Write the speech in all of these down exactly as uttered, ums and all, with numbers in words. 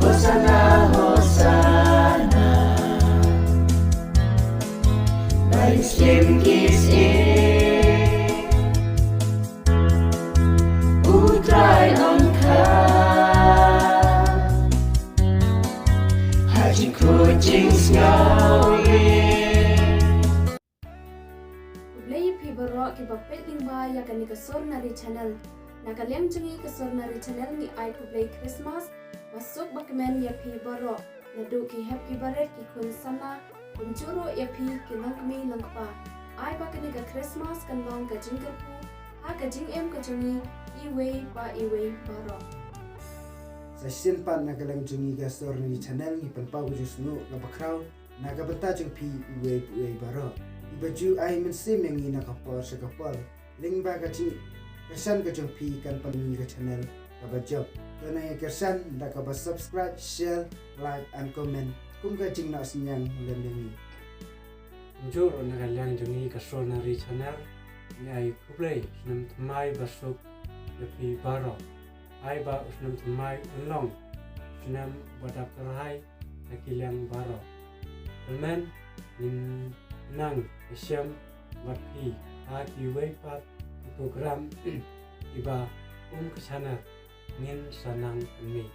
Hosanna, Hosanna. Ba ïa ki siem ki siem. U Trai ong ka. Ha jingkhuid jingsngewrit. Khublei ïa phi baroh kiba peit lyngba ïa kane ka Sur Nari Channel. Na ka liang jong ngi ka Sur Nari Channel ngi ai khublei Christmas ba suk ba kmen ïa phi baroh. Naduh ki hep ki barit, ki khun samla, kumjuh ruh ïa phi ki longkmie longkpa. Ai ba kane ka Christmas kan long ka jingkyrkhu ha ka jingim ka jong ngi iwei pa iwei baroh. Sa shisien pat na ka liang jong ngi ka Sur Nari Channel ngi pynpaw ka jingsngew kaba khraw na ka bynta jong phi iwei pa iwei baroh. Iba ju ai mynsiem ïa ngi na ka por sha ka por lyngba ka jingkyrshan ka jong phi kan pynmih ka channel kaba jop. To nang ïa kyrshan da kaba subscribe, share, like and comment kum ka jingnoh synñiang lem ïa ngi. Kumjuh ruh na ka liang jong ngi ka Sur Nari Channel ngi ai khublei snem thymmai ba suk ïa phi baroh. Ai ba u snem thymmai un long snem ba dap kyrhai ha ki liang baroh. Kyrmen ngin nang ïashem bad phi ha kiwei pat ki program kiba kum ka channel ngin sa nang pynmih.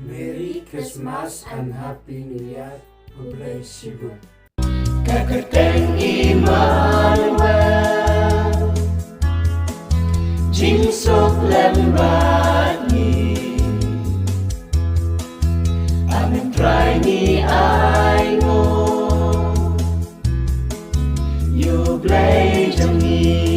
Merry Christmas and Happy New Year. Khublei shibun. Ka kyrteng Immanuel, jingsuk lem bad ngi. Amen, Trai ngi ainguh ïa U Blei jong ngi.